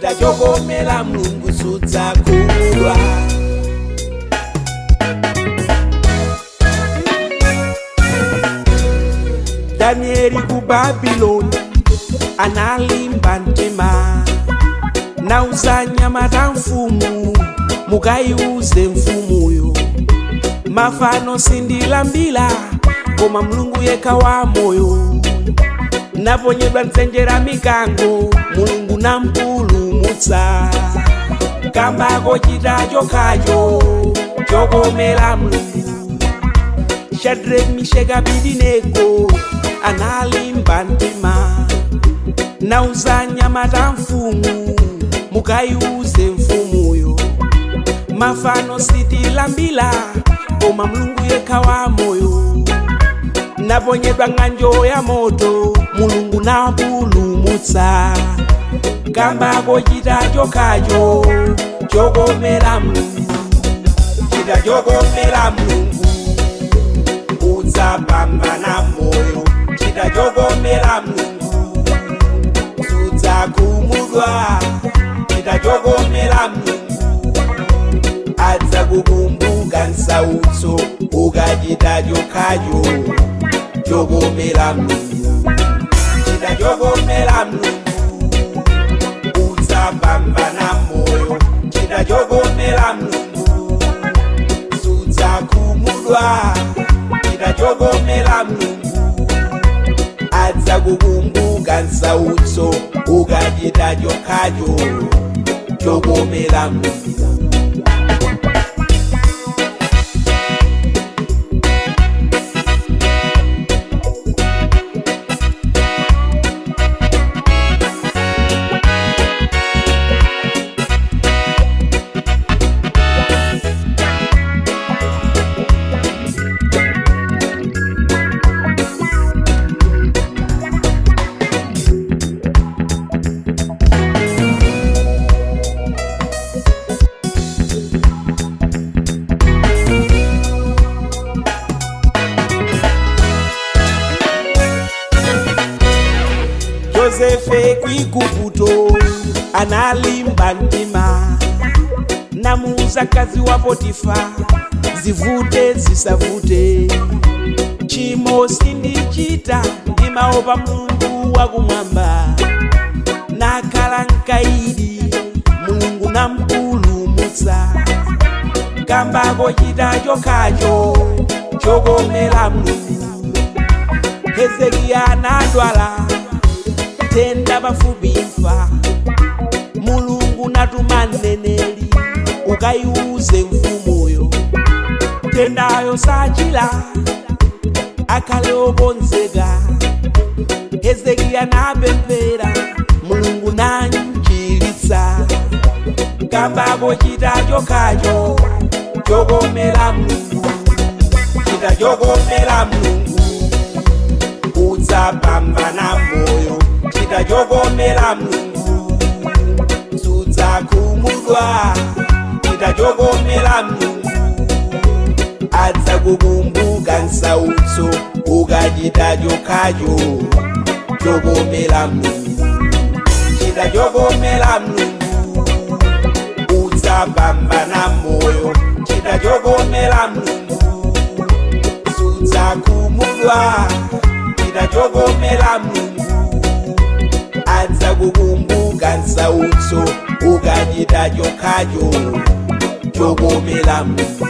Chita chokomera Mulungu sudzakhumudwa. Danieli ku Babuloni analimba mtima, nauza nyamata mfumu, mukaiuze mfumuyo, mafano sindilambira koma Mulungu yekha wa moyo. Naponyedwa mdzenje la mikango, Mulungu nampulumutsa. Kamba kochita chokhacho chokomera Mulungu. Shadrach, Meshach, Abednego analimba mtima, nauza nyamata mfumu, mukaiuze mfumuyo, mafano sitilambira koma Mulungu yekha wa moyo. Naponyedwa ng'anjo ya moto, Mulungu napulumutsa. Kamba kochita chokhacho chokomera Mulungu. Chita chokomera Mulungu udzapambana moyo. Chita chokomera Mulungu sudzakhumudwa. Chita chokomera Mulungu adzakukumbuka msautso ukachita chokhacho chokomera Mulungu. Chita chokomera Mulungu udzapambana moyo. Chita chokomera Mulungu sudzakhumudwa. Chita chokomera Mulungu adzakukumbuka msautso ukachita chokhacho chokomera Mulungu. Josefe ku Igupto analimba mtima, namuuza mkazi wa Potifa, zivute zisavute, chimo sindichita ndimaopa Mulungu wakumwamba. Nakhala mkaidi, Mulungu nampulumutsa. Kamba kochita chokhacho chokomera Mulungu. Hezekiya anadwala tenda pafupi imfa, Mulungu natuma mneneri, ukaiuze mfumuyo, tendayo sachila akhale okonzeka. Hezekiya napemphera, Mulungu namchiritsa. Kamba kochita chokhacho chokomera Mulungu. Chita chokomera Mulungu udzapambana moyo. Chita chokomera Mulungu sudzakhumudwa. Chita chokomera Mulungu adzakukumbuka msautso ukachita chokhacho chokomera Mulungu. Chita chokomera Mulungu udzapambana moyo. Chita chokomera Mulungu sudzakhumudwa. Chita chokomera Mulungu adzakukumbuka msautso ukachita chokhacho chokomera Mulungu.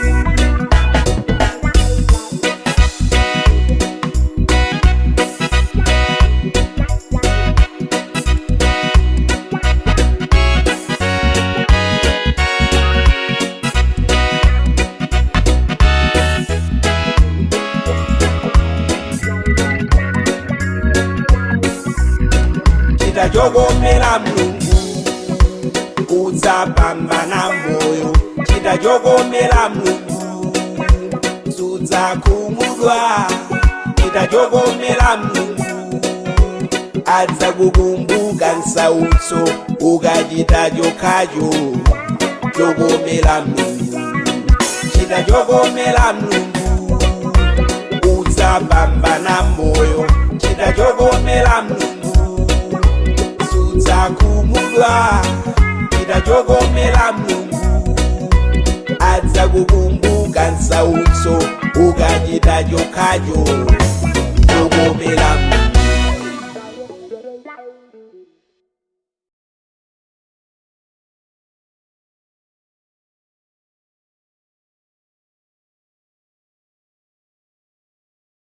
Chita chokomera Mulungu udzapambana moyo. Chita chokomera Mulungu sudzakhumudwa. Chita chokomera Mulungu adzakukumbuka msautso ukachita chokhacho chokomera Mulungu. Chita chokomera Mulungu udzapambana moyo. Chita chokomera Mulungu sudzakhumudwa. chokomera Mulungu, adzakukumbuka msautso ukachita chokhacho chokomera.